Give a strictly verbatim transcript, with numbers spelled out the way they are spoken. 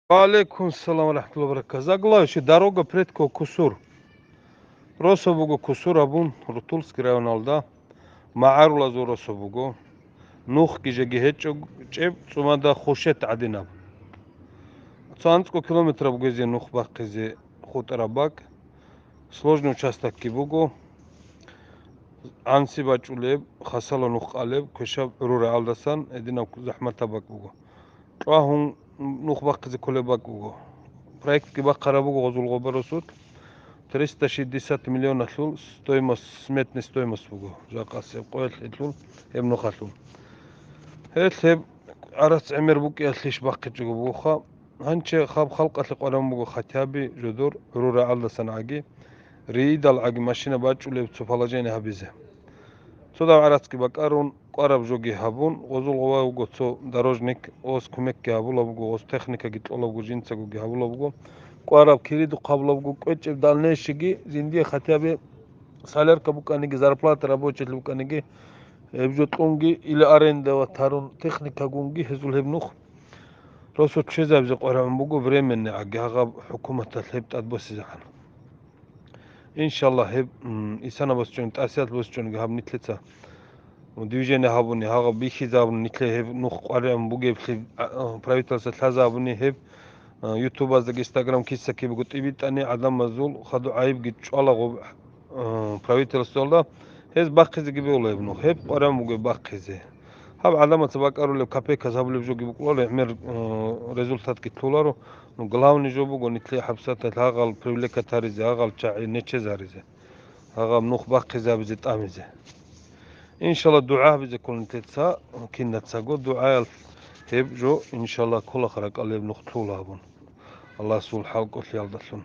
Ва алейкум салам ва рахматуллахи ва баракатух. Заглавие: дорога предков кусур. Росу буго кусур абун Рутульский районалда, магӀарулазул росу буго. Нухги жеги гьечӀо, чӀеб цӀумада хушет гӀадинаб. Цо анцӀго километр бугезе нух бахъизе хутӀараб бакӀ. Сложный участокги буго. ГӀанси бачӀулеб, хасало нух къалеб, квешаб гӀуру рагӀалдасан гьединаб захӀматаб бакӀ буго. Чвагьун нух бахъизе кколеб бакӀ буго. Проектги бахъараб буго гъозул гъоба росулъ. Триста шестьдесят миллионалъул стоимость, сметный стоимость буго. Жакъасеб къоялъ гьелъул, гьеб нухалъул. Гьелъ гьеб гӀарац гӀемер букӀиялъищ бахъичӀого бугоха. Гьанчи хаб халкъалъе къваран буго хатяби жодор гӀуру рагӀалдасан гӀаги, рийидал гӀаги машина бачӀулеб цо положение гьабизе. Цо дагь гӀарацги бакӀарун, кӀвараб жоги гьабун, гъозул гъова вуго цо дорожник, ос кумекги гьабулаб буго, ос техникаги кьолабго, жинцагоги гьабулабго, кӀвараб киридухъ гьабулабго, кӀвечӀеб дальнейшийги, жиндие хатяби солярка букӀаниги, зарплата рабочиялъе букӀаниги, гьеб жо кьунги, или аренда ва тарун техникагунги гьезул гьеб нух росу ччезабизе къварагӀун буго временный гӀаги гьагъаб хӀукуматалъ гьеб тӀадбосизегӀан. Иншаллагь, гьеб, м, исанаб босчӀун, тӀасиялъ босчӀунги гьаб нилъеца движение гьабуни, гьагъаб бихьизабуни, нилъее гьеб нух къваригӀун бугеблъи, а, а, правительство лъазабуни гьеб, а, ютубаздаги, инстаграм киса-кибего тӀибитӀани гӀадамазул хадугӀайибги чӀвалаго, а, правительствоялда, гьез бахъизеги бегьула гьеб нух, гьеб къваригӀун бугеб бахъизе. Гьаб гӀадамаца бакӀарулеб копейказ гьабулеб жоги букӀуларо, гӀемер, э, результатги лъоларо. Ну, главный жо буго нилъее хӀабсаталъ гьагъал привлекать гьаризе, гьагъал чагӀи нечез гьаризе, гьагъаб нух бахъизабизе тӀамизе. Иншалла, дугӀа гьабизе ккола нилъеца, кинацаго дугӀаялъ гьеб жо, иншалла, кколаха ракӀалде гьеб нух лъула абун, Аллагьасул хӀалкӀолъиялдалъун.